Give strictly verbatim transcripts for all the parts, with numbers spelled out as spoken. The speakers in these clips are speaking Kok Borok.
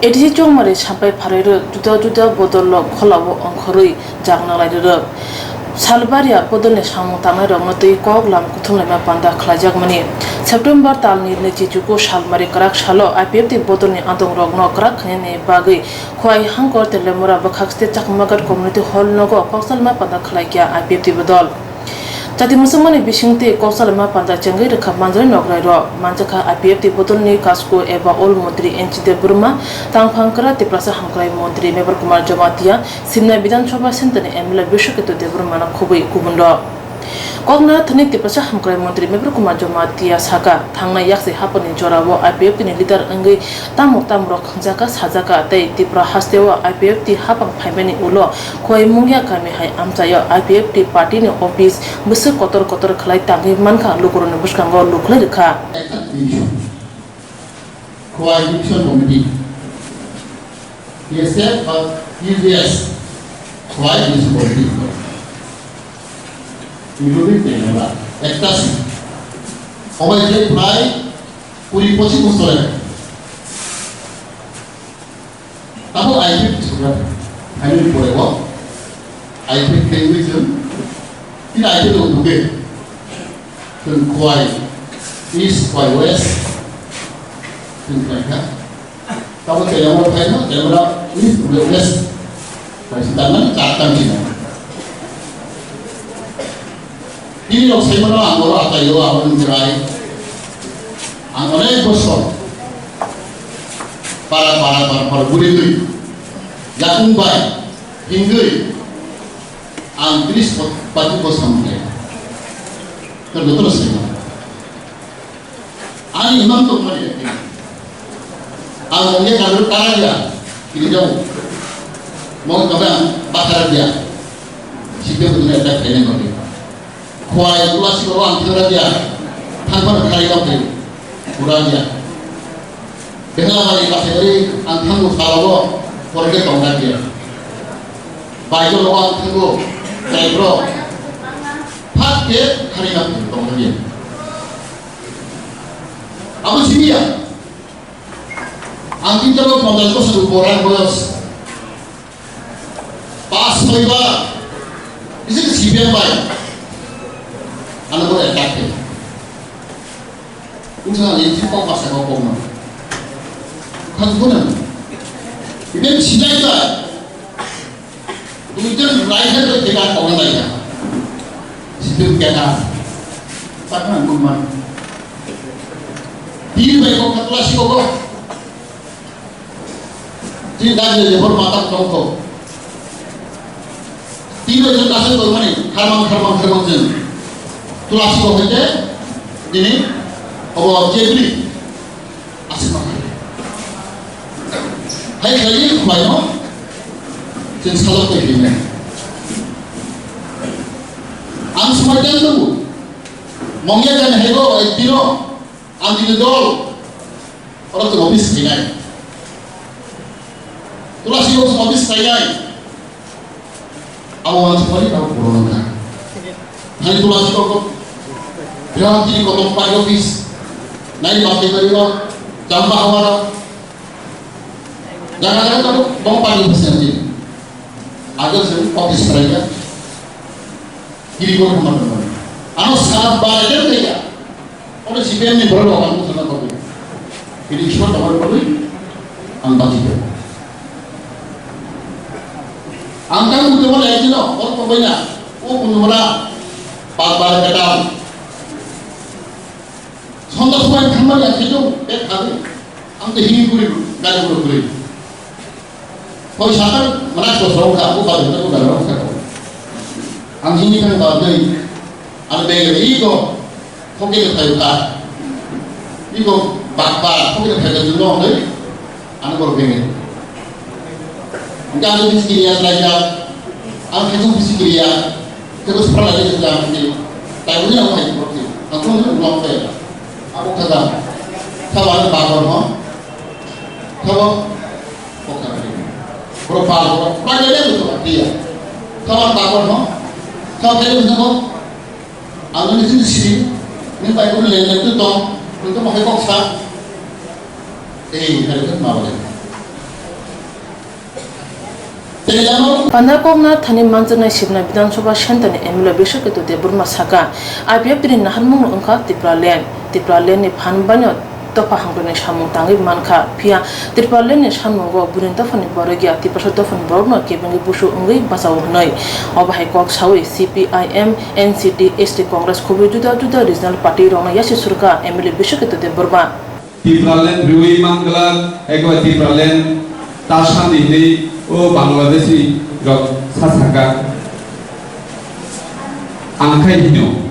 A D C Chongmari sampai pharwi rwk, juda juda bodol rok kholao ongkhorwi jagna lai rwk. Salbaria bodolni samung tangnai rokno twi kok lam kuthum laima panda khlaijakmani. September talni nwichi chuku salmari kwrak salo I P F T bodolni adong rokno kwrak khainani bagwi Khowai Hangkor Tendemura bwkhak state Chakma Ghat Community Hall nogo kok salma panda khlaikha I P F T bodol. Jati muchungmani bisingtwi kok salaima panda chengwi rwkha manjari nokrai rok. Manjakha I P F T bodolni kasku eba ol montri N G Debbarma, tangphang kwra Tiprasa hamkrai montri Mebar Kumar Jamatia, Simna Bidhan Sabha Centre ni M L A Biswaketu Debbarma no khobwi kubun rok. Kokna thani Tiprasa hamkrai montri Mebar Kumar Jamatia saka, thangnai yakse haphangni jorao I P F T ni leader wngwi tamo tamo rok khwngjaka sajaka tei Tripura hasteo I P F T haphang phaimani ulo Khowai Mungia kami hai amchaio I P F T party ni office bwswk kotor kotor khlai tangwi mankha, lukurokni bwskango lukhlai rwkha. Khowai Division Committee, T S F ba T G S, Khowai Division Committee, including Tengra, ekta si. Obai khlai prai kuri pochis bosor. Tamo I P F T sukra, I P F T pore o, I P F T language jeng, ini I P F T lo buke, jeng Khowai East, Khowai West, jeng khlai kha. Tamo tei yang khlai no, yang East, West, khlai si tangan, chatang si. Tini rok sai mano ang oro atai o, abo ni jerai. Ang onek bosor para, para, para, para guri guri yakung bai hingwi ang tris bosor, pati bosor mane. Kar dotor sai mano. Ani imam to mane. Ang mane kar kara dia. Kini jauh. Mau kau bakar dia. Situ punya tak kene mane. Khowai Tulasi oro ang thangna dia, thangphano kharwi tong khe pura dia. Behla mani bachai bai ang thango salogo, pore khe tongna dia. Baijolo ang thango, tai bro. Phat khe kharwi tong khe tongna dia. Abo simi ya. Ang tin jabo ponchash bosor boyos. Pas soi bar, isi ke C P M bai. Ano ko attack ke. Usa ni si kok pas kok kok no. Khas guna. Iben sidai ba. Duijan right hand to tega kok na ya. Sidai kena. Sakna gumman. Di bai kok katla si kok. Chini dagi je bor mata tongkho. Tino je kase to mani kharmang kharmang kharmang jen. Tulasi ko hoite dini obo jebri asma. Hai khai khlaino jen salok to dine. Ang sumai jan tu mongya jan hego ek dino ang dini dol. Oro chwng office khainai. Tulasi o chwng office khainai. Abo ang chwng abo purun wngkha. Hani tulasi o kok. Bihaun tini kotom party office. Nai party kari o. Jamba hawa o. Jaga jaga tabuk bong party office nanti. Agak chwng office khainai. Giri gor hamar hamar. Ano sana bare den tega. Ono C P M ni borok rok ang sana bagwi. Ini cuma tawar bagwi. Ang bagi dia. Ang kan butuh mana yang sino. Orang pemainnya. Oh, punya mana? Pak bare ketam. Sonda suai kamar yang sino. Eh, kami. Ang teh hini kuri. Gari kuri kuri. Koi sakal mana kosong ka, aku balik aku dalam kosong. Ang sini kan balik, ang balik iko, koke ke tayo ka, iko bakba, koke ke tayo ka juno deh, ang bor benge. Ang kan tu bisi kiri ya, selai ya, ang kan tu bisi kiri ya, terus pernah lagi sudah mesti, tayo ni aku hai bor kiri, aku ni belum kaya, aku kagak, kawan bakor mo, kawan Kok tak ada. Bro, pal, bro. Pal dia tu tak dia. Kawan tak pernah. Kau kaya macam kau. Anu ni sini sini. Ni pai pun lain lain tu tong. Itu mau kok sa. Eh, hari tu mau lain. Panda kokna thani manjaknai Sibnai Bidhan Sabha Center ni M L A Bishwaketu Debbarma saka, I P F T ni naharmung no wngkha Tipraland. Tipraland ni phan baino dopha hamkrai ni samung tangwi mankha, phiya Tipraland ni samung o buini dopha ni borok ya, Tiprasa dopha ni borok no kebengwi busu wngwi bachao hwnwi. Obo hai kok sawi C P I M, N C T, S T Congress khobwi juda juda regional party rok no yasi surkha M L A Bishwaketu Debbarma. Tipraland riwi manglak, ego Tipraland tasani hinwi o Bangladeshi rok sasaka. Ang khai hino,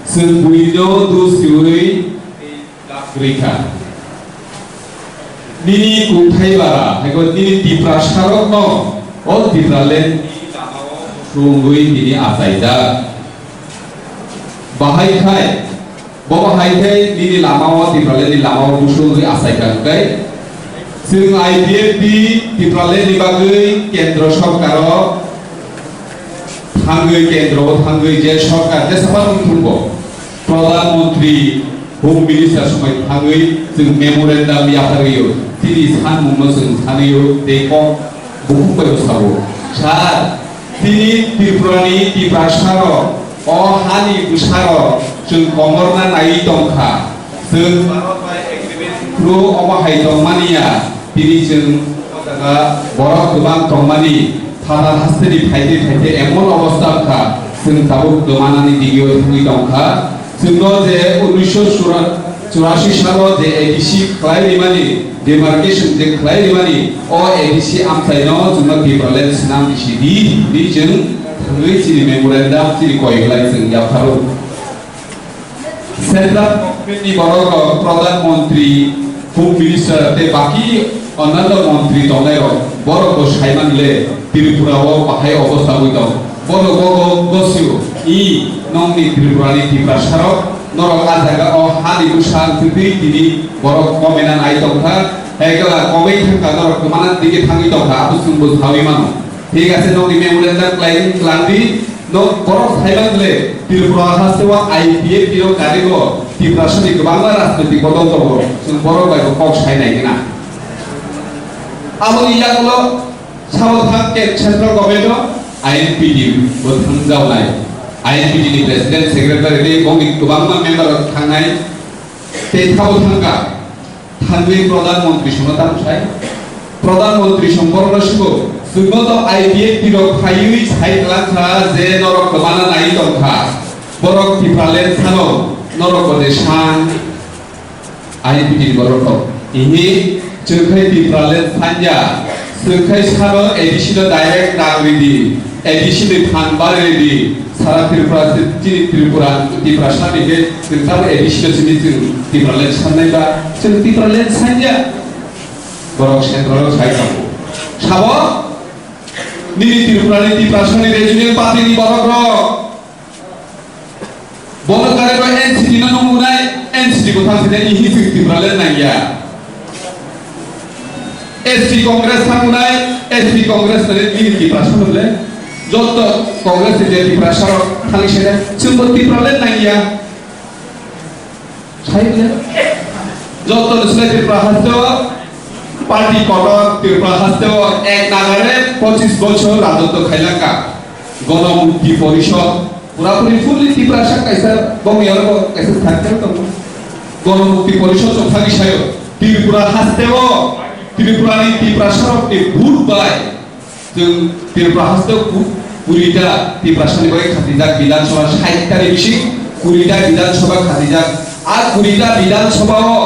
chwng buino dus riwi lak rikha. Nini kungthai bara, ego nini Tiprasa rok no o Tipraland ni lama o sungwi nini achaijak. Bahai khai, bobo hai khe nini lama o Tipraland ni lama o busu wngwi achai kha hwnkhe, chwng I P F T Tipraland ni bagwi kendro sorkar o thangwi, kendro o thangwi je sorkar jesapa wng thung bo, Pradhan Mantri, Home Minister somoi thangwi chwng memorandum yapharwi o, chini sanmung no chwng sanwi o tei kok bukhuk bai bo sabo. Sir, tini Tripura ni Tiprasa rok o hani bwsa rok chwng komorna naiwi tongkha. Chwng Bharat bai agreement through omo hai tongmani ya, tini chwng o jaga borok kwbang tongmani, phatar hasteni phaite phaite emon obostha wngkha, chwng tabuk kwmanani digio thangwi tongkha. Chwngno je unisho churashi salo je A D C khlai rimani, demarcation je khlai rimani, o A D C amchaino chwngno Tipraland swnam risi di, hinwi chwng thangwi chini memorandum chini koi glai chwng yapharo. Central government ni borok rok, Pradhan Mantri, Home Minister tei baki onando montri tongnai rok, borok bo sai man le Tripura o bahai obostha wngwi tong. Borok bo go gosio, i nongni Tripura ni Tiprasa rok, norok a jaga o ha ni bwsa wngwi tini borok komena nai tongkha, hai kala komei thangkha norok kwmana dige thangwi tongkha, abo chwng bo sawi mano. Thik ase, nokni memorandum khlai, khlangdi, nok borok saiman le, Tripura haste o I P F T o karigo, Tiprasa ni kwbangma rajnoitik bodol tongo, chwng borok bai bo kok sai nai gana. Aboni yagulo sabo thang ke central government o I N P T bo thangjawnai, I N P T ni president, secretary tei bongni kwbangma member rok thangnai, tei thabo thangkha. Thangwi Pradhan Mantri songno tamo sai? Pradhan Mantri song borokno siko, chwngno to I P F T rok phaiwi sai kwlangkha je norok kwmana nai tongkha. Borok Tipraland sano, norok bo de sang, I P T ni borok rok. Ihi, chwng khai Tipraland sanya, chwng khai sano A D C no direct nang ridi. A D C ni phan bari di, sara Tripura, chini Tripura, Tiprasa ni khe chwng sabo A D C no simi chwng Tipraland sannai ba, chwng Tipraland sanya. Borok central o sai tongo. Sabo, nini Tripura ni Tiprasa ni regional party ni borok rok. Bono kare bai N C T no nungunai, N C T bo thang sini ihi chwng Tipraland nangya. S T Congress thang unai, S T Congress tani nini Tiprasa hwnle, jotto Congress ni je Tiprasa rok thang sene, chwngbo Tipraland nangya. Sai le, jotto ni sene Tripura haste o party kotor, Tripura haste o ek nagare pochis bochor rajotto khailangka. Gono Mukti Porishod, purapuri fully Tiprasa kaisa, bongni oro bo kaisa circle tongo. Gono Mukti Porishod chwng thani sayo, Tripura haste o, Tripura ni Tiprasa rok ni vote bai, chwng Tripura haste o ku-, kurita Tiprasa ni bai khatijak Bidhan Sabha sait ta ni bising, kurita Bidhan Sabha khatijak, a kurita Bidhan Sabha o,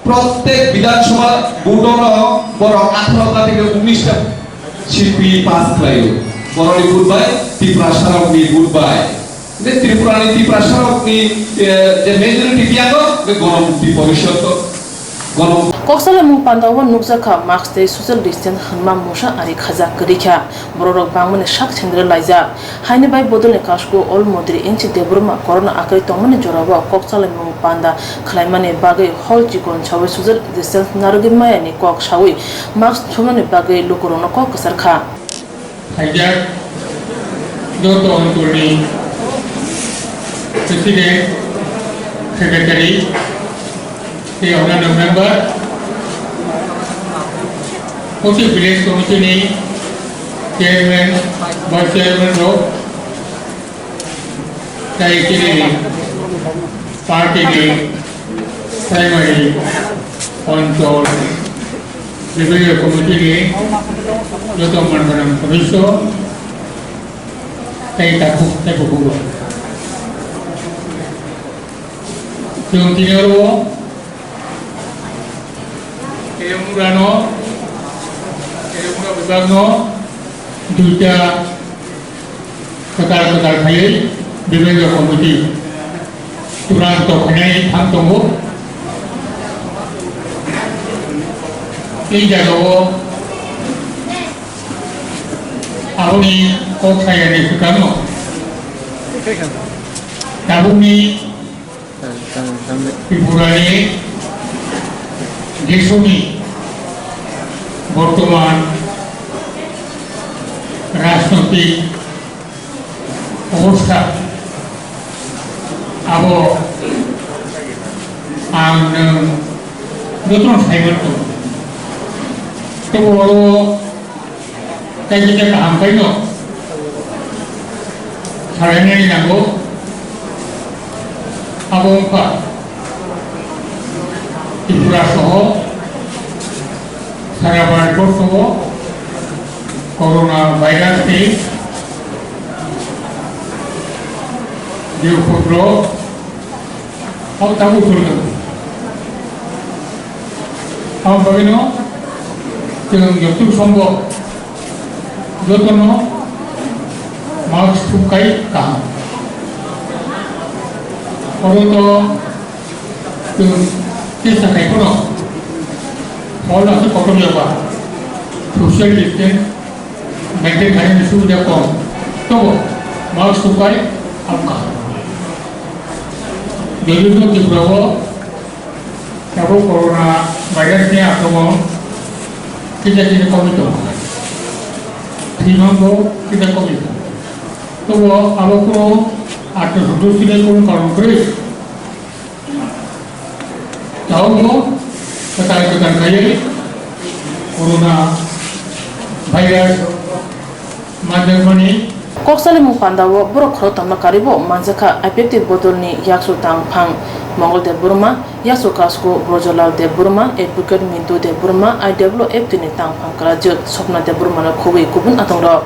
Prottek Bidhan Sabha vote-o borok atharo ta theke unis ta seat pass khlaio. Borokni vote bai, Tiprasa rokni vote bai. Tei Tripura ni Tiprasa rokni, eh, je majority biyango, tei Gono Mukti Porishod to, Gono Koksalamung panda o nukjakha mask tei social distance hwnma mungsa ari khajak kwrwikha. Bororok bangmani sak sendere laijak. Haini bai bodolni kasku Ol Mantri N C Debbarma corona akai tongmani jorao kok chalaimung panda khlaimani bagwi hol chikon sawi social distance narwgwi mayani kok sawi mask thumnani bagwi lukurokno kok kwchar kha. Khaijak joto oncholni president, secretary, tei onano member, Koti Village Committee ni Chairman, Vice Chairman rok, tei chini party ni primary control, revenue committee ni joto manganam sodosyo, tei takhuk, tei bukhuk rok. Chwng tini oro Kayamura no, Kayamura bebak no duita kwtal kwtal khaiwi bebak committee twrang tongkhainai thang tongo. Tei jagao aboni kok sayani swkang no tabukni Tripurani desoni bortoman rajnoitik obostha abo ang nwng jotono saimanto. Tei oro Tei kisa kaham khaino salainani nango. Abo wngkha Tripura soho sara Bharatborso o corona virus ni je upodrob, abo tabuk choli tongo. Abo bagwino chwng joto sombo jotono mask thubkhai kaham. Oro to chwng tesa khai phano hol aswk kotor ya ba social distance maintain khainani subida kom. Tobo mask thubkhai abo kaham. Joto Tripura o Tabuk corona virus ni akromon kisa kisa komwi tongo. Thwimang bo kisa komwi tongo. Tobo abo kunu atro sotro sini kunu karon kwrwi. Tabuk bo kwtal kwtal khaiwi corona virus manjakmani. Kok salimung panda o borok khoroktham no karwi bo manjakha I P F T bodol ni yaksu tang phang Mongol Debbarma, yaksu kasku Brojolal Debbarma, advocate Mintu Debbarma, I W F T ni tang phang kwlajwk Swapna Debbarma no khobwi kubun atong rok.